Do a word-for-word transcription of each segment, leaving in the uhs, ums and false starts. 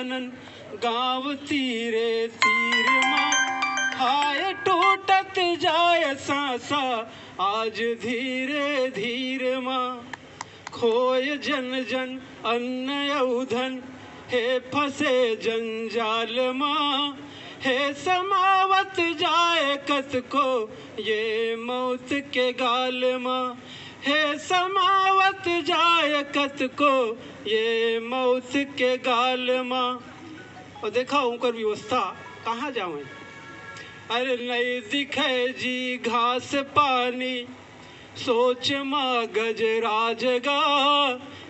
गांव तीरे तीर मा, हाय टूटत जाय सांसा आज धीरे धीरे मा। खोय जन जन अन्न अउ धन, हे फंसे जंजाल मा, हे समावत जाय कतको ये मौत के गाल मा, हे समावत जाय कतको ये मौत के गाल मा। अउ देखा उंकर व्यवस्था कहाँ जावय। अरे नइ दिखय जी घास पानी, सोच मा गजराज गा।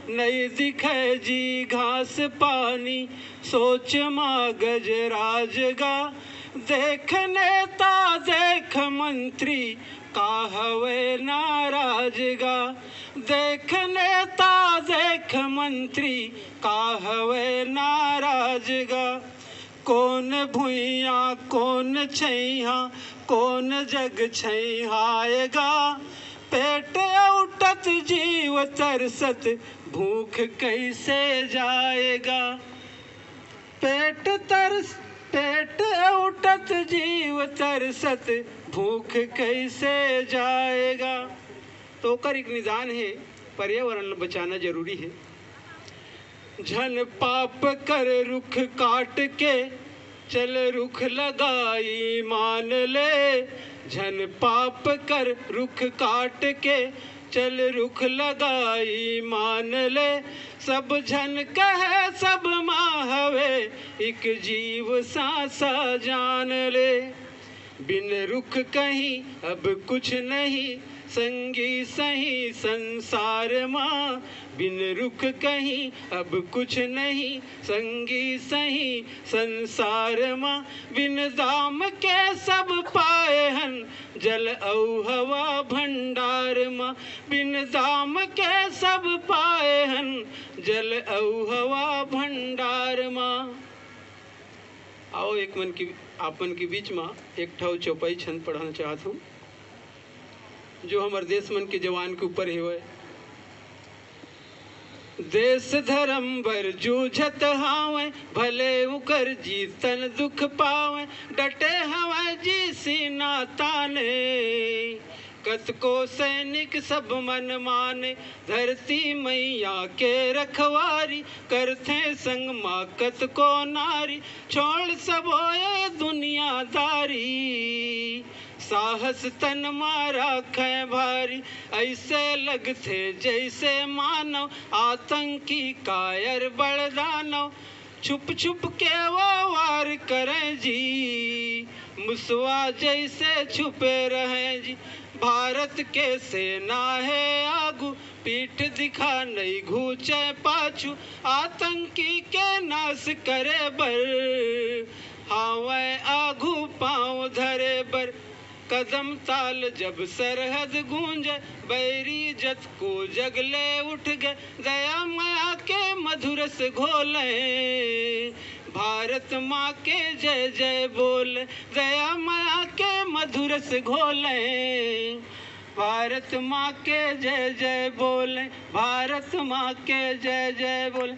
नइ दिखय जी घास पानी, सोच मा गजराज गा। देख नेता देख मंत्री, का हवय नाराज गा। देख नेता देख मंत्री, का हवय नाराज गा। कोन भुइयां कोन छइहां, कोन जग छइहाय गा। पेट अउटत जीव तरसत, भूख कइसे जाय गा। पेट तरस पेट अउटत जीव तरसत, भूख कइसे जाय गा। तो ओकर एक निदान हे, पर्यावरण ल बचाना जरूरी हे। झन पाप कर रुख काट के, चल रुख लगाई मान ले। झन पाप कर रुख काट के, चल रुख लगाई मान ले। सब झन कहे सब मा हवे, एक जीव सांसा जान ले। बिन रुख कहीं अब कुछ नहीं, संगी सही संसार मा। बिन रुख कहीं अब कुछ नहीं, संगी सही संसार मा। बिन दाम के सब पाए हन, जल अउ हवा भंडार मा। बिन दाम के सब पाए हन, जल अउ हवा भंडार मा। आओ एक मन की, आप मन के बीच मा एक ठो चौपाई छंद पढ़ना चाहत हूँ, जो हमर देश मन के जवान के ऊपर हेवय। देश धर्म बर जूझत हावय, भले उकर जीतन दुख पावय, डटे हवय जी सीना ताने। कतको सैनिक सब मन माने, धरती मैया के रखवारी, करथे संग मा कतको नारी, छोड़ सबो ये दुनियादारी। साहस तन मा राखय भारी, अइसे लगथे जइसे मानव, आतंकी कायर बड़ दानव। छुप छुप के वो वार करय जी, मुसवा जइसे छुपे रहय जी। भारत के सेना हे आगू, पीठ दिखा नइ घूंचय पाछू। आतंकी के नाश करे बर, हावय आगू पांव धरे बर। कदम ताल जब सरहद गूंजे, बैरी जतको जगले उठ गए। दया मया के मधुरस घोले, भारत माँ के जय जय बोले। दया मया के मधुरस घोले, भारत माँ के जय जय बोले। भारत माँ के जय जय बोले।